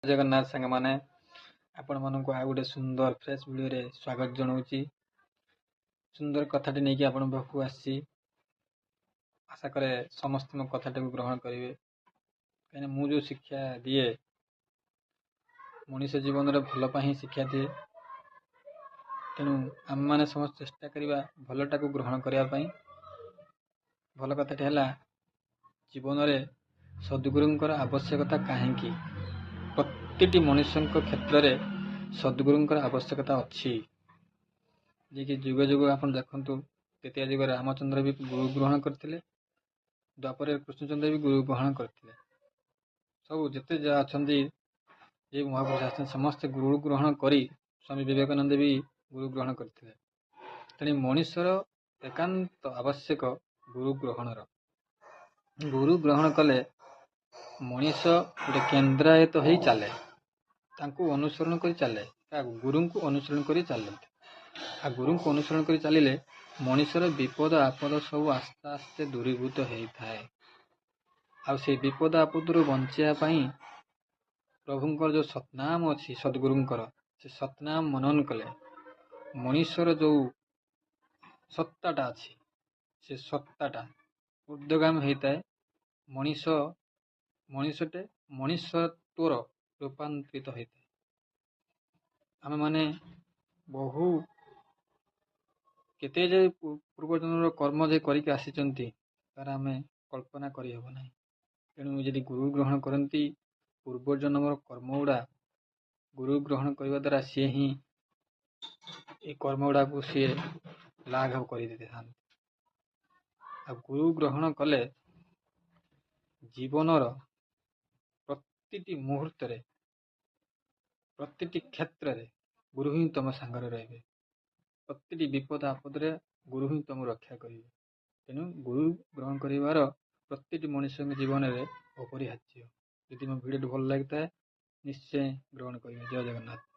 ଜଗନ୍ନାଥ ସାଙ୍ଗମାନେ, ଆପଣମାନଙ୍କୁ ଆଉ ଗୋଟେ ସୁନ୍ଦର ଫ୍ରେଶ୍ ଭିଡ଼ିଓରେ ସ୍ୱାଗତ ଜଣାଉଛି। ସୁନ୍ଦର କଥାଟି ନେଇକି ଆପଣଙ୍କ ପାଖକୁ ଆସିଛି। ଆଶା କରେ ସମସ୍ତେ ମୋ କଥାଟିକୁ ଗ୍ରହଣ କରିବେ, କାହିଁକିନା ମୁଁ ଯେଉଁ ଶିକ୍ଷା ଦିଏ, ମଣିଷ ଜୀବନରେ ଭଲ ପାଇଁ ହିଁ ଶିକ୍ଷା ଦିଏ। ତେଣୁ ଆମେମାନେ ସମସ୍ତେ ଚେଷ୍ଟା କରିବା ଭଲଟାକୁ ଗ୍ରହଣ କରିବା ପାଇଁ। ଭଲ କଥାଟି ହେଲା, ଜୀବନରେ ସଦ୍ଗୁରୁଙ୍କର ଆବଶ୍ୟକତା କାହିଁକି? ପ୍ରତିଟି ମଣିଷଙ୍କ କ୍ଷେତ୍ରରେ ସଦ୍ଗୁରୁଙ୍କର ଆବଶ୍ୟକତା ଅଛି। ଯିଏକି ଯୁଗ ଯୁଗ ଆପଣ ଦେଖନ୍ତୁ, ତ୍ରେତୟା ଯୁଗରେ ରାମଚନ୍ଦ୍ର ବି ଗୁରୁ ଗ୍ରହଣ କରିଥିଲେ, ଦ୍ୱାପରେ କୃଷ୍ଣଚନ୍ଦ୍ର ବି ଗୁରୁ ଗ୍ରହଣ କରିଥିଲେ। ସବୁ ଯେତେ ଯାହା ଅଛନ୍ତି, ଯେ ମହାପୁରୁଷ ଅଛନ୍ତି, ସମସ୍ତେ ଗୁରୁ ଗ୍ରହଣ କରି, ସ୍ୱାମୀ ବିବେକାନନ୍ଦ ବି ଗୁରୁ ଗ୍ରହଣ କରିଥିଲେ। ତେଣୁ ମଣିଷର ଏକାନ୍ତ ଆବଶ୍ୟକ ଗୁରୁ ଗ୍ରହଣର। ଗୁରୁ ଗ୍ରହଣ କଲେ ମଣିଷ ଗୋଟେ କେନ୍ଦ୍ରାୟତ ହେଇ ଚାଲେ, ତାଙ୍କୁ ଅନୁସରଣ କରି ଚାଲେ। କାହାକୁ? ଗୁରୁଙ୍କୁ ଅନୁସରଣ କରି ଚାଲନ୍ତି। ଆଉ ଗୁରୁଙ୍କୁ ଅନୁସରଣ କରି ଚାଲିଲେ ମଣିଷର ବିପଦ ଆପଦ ସବୁ ଆସ୍ତେ ଆସ୍ତେ ଦୂରୀଭୂତ ହେଇଥାଏ। ଆଉ ସେଇ ବିପଦ ଆପଦରୁ ବଞ୍ଚିବା ପାଇଁ ପ୍ରଭୁଙ୍କର ଯେଉଁ ସତନାମ ଅଛି, ସଦ୍ଗୁରୁଙ୍କର ସେ ସତନାମ ମନନ କଲେ ମଣିଷର ଯେଉଁ ସତ୍ତାଟା ଅଛି, ସେ ସତ୍ତାଟା ଉର୍ଦ୍ଧ୍ୱଗାମୀ ହେଇଥାଏ। ମଣିଷ ମଣିଷଟେ ମଣିଷତ୍ୱର ରୂପାନ୍ତରିତ ହୋଇଥାଏ। ଆମେମାନେ ବହୁ କେତେ ଯେ ପୂର୍ବଜନ୍ମର କର୍ମ ଯେ କରିକି ଆସିଛନ୍ତି, ତାର ଆମେ କଳ୍ପନା କରିହେବ ନାହିଁ। ତେଣୁ ଯଦି ଗୁରୁ ଗ୍ରହଣ କରନ୍ତି, ପୂର୍ବଜନ୍ମର କର୍ମ ଗୁଡ଼ା ଗୁରୁ ଗ୍ରହଣ କରିବା ଦ୍ୱାରା ସିଏ ହିଁ ଏ କର୍ମ ଗୁଡ଼ାକୁ ସିଏ ଲାଘବ କରିଦେଇଥାନ୍ତି। ଆଉ ଗୁରୁ ଗ୍ରହଣ କଲେ ଜୀବନର ପ୍ରତିଟି ମୁହୂର୍ତ୍ତରେ, ପ୍ରତିଟି କ୍ଷେତ୍ରରେ ଗୁରୁ ହିଁ ତୁମ ସାଙ୍ଗରେ ରହିବେ। ପ୍ରତିଟି ବିପଦ ଆପଦରେ ଗୁରୁ ହିଁ ତୁମକୁ ରକ୍ଷା କରିବେ। ତେଣୁ ଗୁରୁ ଗ୍ରହଣ କରିବାର ପ୍ରତିଟି ମଣିଷଙ୍କ ଜୀବନରେ ଅପରିହାର୍ଯ୍ୟ। ଯଦି ମୋ ଭିଡ଼ିଓଟି ଭଲ ଲାଗିଥାଏ, ନିଶ୍ଚୟ ଗ୍ରହଣ କରିବେ। ଜୟ ଜଗନ୍ନାଥ।